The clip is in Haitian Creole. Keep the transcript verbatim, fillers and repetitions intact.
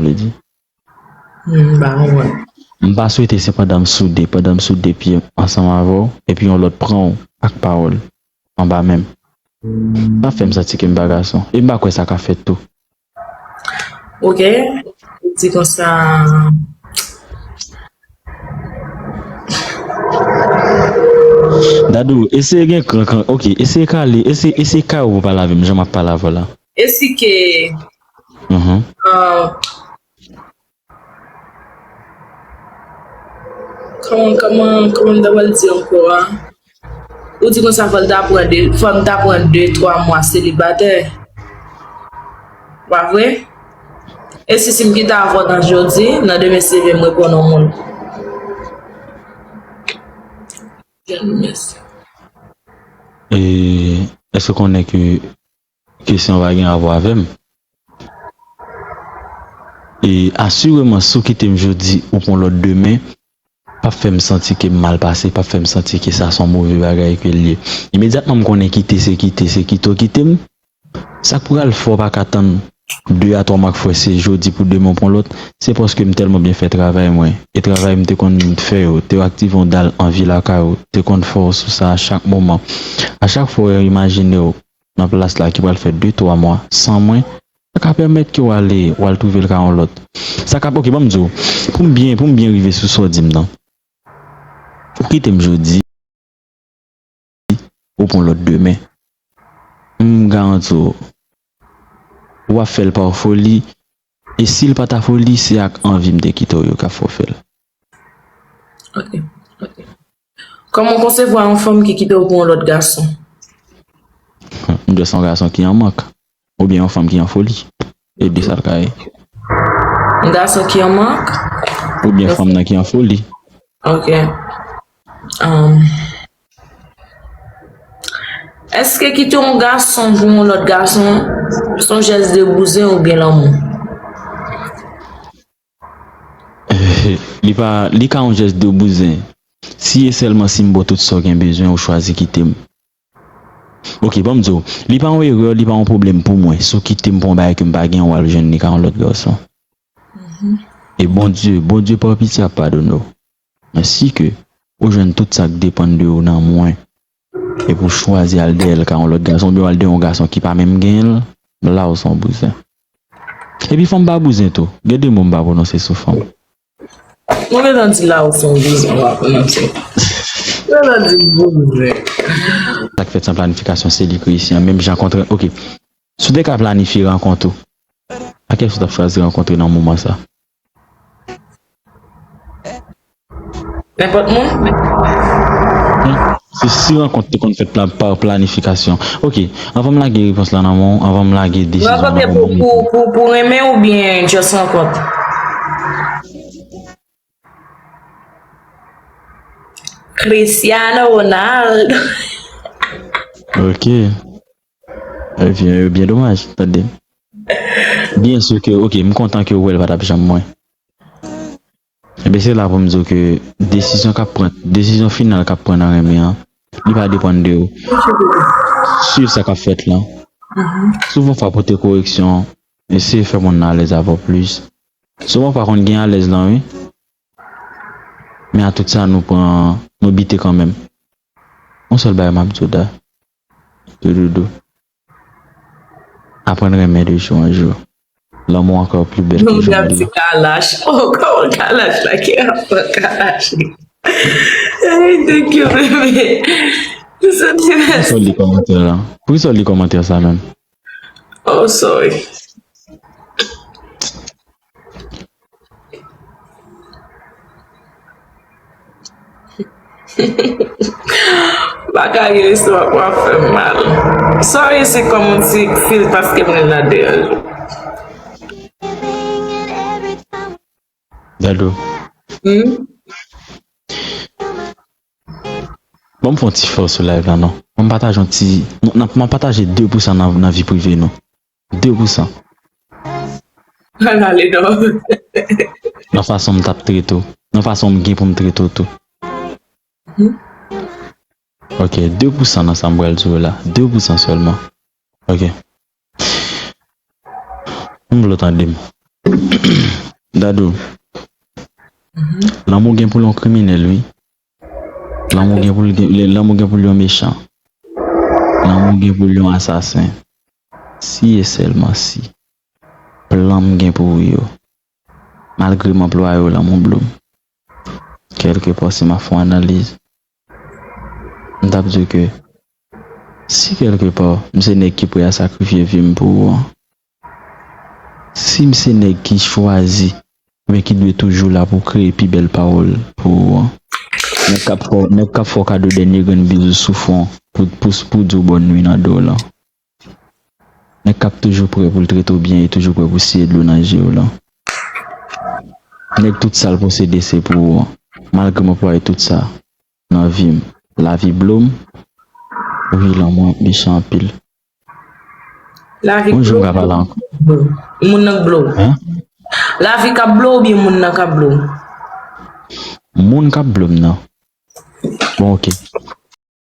vle di. Hmm, m pa konprann. M pa swete se pandan m soude, pandan m soude pye m ansanm avè w, epi yon lòt pran w ak pawòl anba men m. Sa fè m santi ke m pa gason. E m pa kwè sa ka fèt tou. Ok. Ou di konsa. Dadou, eseye gen kran, kran. Ok, eseye kale, eseye, eseye kare w pou pale avè m, jan m ap pale avè w la. Esike. Mhm. Ah, kòman, kòman, kòman m ta pral di ankò a? Ou di konsa, fò l ta pran de, fò m ta pran de, twa mwa selibatè. Pa vre? E si, si m kite avè w nan jodi, nan demen se demen m reponn yon moun. Mèsi. E èske w konnen ke kesyon pa gen rapò avè m? E asireman, si w kite m jodi, ou pran lòt demen, p ap fè m santi ke m mal pase, p ap fè m santi ke sa se yon move bagay ke l ye. Imedyatman m konnen kite se kite, se kite w kite m, sa k pral fè w pa ka tann de a twa mwa k fè se jodi pou demen w pran lòt, se paske m tèlman byen fè travay mwen. E travay m te konn fè yo, te aktive yon dal anvi lakay ou, te konn fè w sou sa a chak moman. A chak fwa w imajine w nan plas la ki pral fè de, twa mwa san mwen, sa ka pèmèt ke w ale, w al twouve l ka yon lòt. Sa ka, ok, ban m di w, pou m byen, pou m byen rive sou sa w di m nan. Ou kite m jodi, ou pran lòt demen. M garanti w, w ap fè l pa foli, e si l pa ta foli, se ak anvi m te kite w yo k ap fè w fè l. Ok, ok. Kòman w konsevwa yon fanm ki kite w pou yon lòt gason? M dwe se yon gason ki an mank, oubyen yon fanm ki an foli. E de sa l ka ye. Yon gason ki an mank? Oubyen fanm nan ki an foli. Ok. Um, èske kite yon gason pou yon lòt gason, se yon jès de bouzen oubyen lanmou? Li pa, li ka yon jès de bouzen. Si e sèlman si m ba w tout sa w gen bezwen, ou chwazi kite m. Ok, ban m di w, li pa yon erè, li pa yon pwoblèm pou mwen. Si w kite m pou yon bagay ke m pa gen, w al jwenn li ka yon lòt gason. Mhm. E Bondye, Bondye pa pitye ap padone w. Men si ke ou jwenn tout sa k depann de ou nan mwen, epi w chwazi al dèyè l ka yon lòt gason, oubyen w al dèyè yon gason ki pa menm genyen l, la ou se yon bouzen. Epi fanm pa bouzen tou. Gen de mo m pa pwononse sou fanm. Mwen gentan di la ou se yon bouzen, w ap pwononse. Mwen gentan di bouzen. Sa k fèt san planifikasyon, se li ki reyisi an. Menm jan kontrè, ok. Si w te ka planifye rankont ou, ak kiyès ou t ap chwazi rankontre nan moman sa? Nenpòt moun? Hmm. Se si rankont te konn fèt pla-, pa planifikasyon. Ok, anvan m lage repons la nan men w, anvan m lage desizyon nan men w. Rankontre pou, pou, pou, pou renmen oubyen just rankont? Cristiano Ronaldo. Ok. Ebyen, byen domaj, tande. Byen si ke, ok, m kontan ke w wè l pa t ap janm mwen. Ebyen, se la pou m di w ke desizyon k ap pran, desizyon final k ap pran nan renmen an, li pa depann de w. Swiv sa k ap fèt lan. Mhm. Souvan fwa pote koreksyon, eseye fè moun nan alèz avè w plis. Souvan fwa konn gen alèz lan, wi. Men a tout sa, nou pran, nou bite kanmenm. Yon sèl bagay m ap di w, Da. Doudoudou. Aprann renmen de jou an jou. L'amour encore plus belle que jour. Ti kalash. Oh, kòman kalash la ki ap pran kalash? Hey, thank you, baby. Poukisa w li kòmantè la? Poukisa w li kòmantè sa menm? Oh, sorry. Bagay yo, istwa w ap fè m mal. Sorry si kòm yon ti fil paske m nan deranje. Dadou. Hmm? Ban m fè yon ti fè w sou live la, non. Ban m pataje yon ti, non, non, ban m pataje de pou san nan, nan vi prive nou. De pou san. Al ale non. Nan fason m t ap trete w. Nan fason m gen pou m trete w tou. Mhm. Ok, de pou san nan sa m pral di w la. De pou san sèlman. Ok. M vle w tande m. Dadou, lanmou gen pou l yon kriminèl, wi. Lanmou gen pou l gen, lanmou gen pou l yon mechan. Lanmou gen pou l yon asasen. Si e sèlman si plan m gen pou ou yo, malgre m anplwaye w lanmou Blom, kèlke pa si m ap fè yon analiz, m t ap di ke si kèlke pa m se nèg ki prè a sakrifye vi m pou ou an, si m se nèg ki chwazi, men ki dwe toujou la pou kreye pi bèl pawòl pou ou an, nèg k ap fè w, nèg k ap fè w kado dènye grenn bizou sou fwon pou, pou, pou di w bòn nwi nan do w lan. Nèg k ap toujou prè pou l trete w byen e toujou prè pou siye dlo nan je w lan. Nèg tout sa l posede se pou ou an. Malgre m anplwaye tout sa nan vi m, lavi Blom, wi, lanmou an mechan anpil. Lavi Yon jou m ka pale ankò. Moun nan k blow. Lavi k ap blow oubyen moun nan k ap blow? Moun k ap blow m nan. Bon, ok.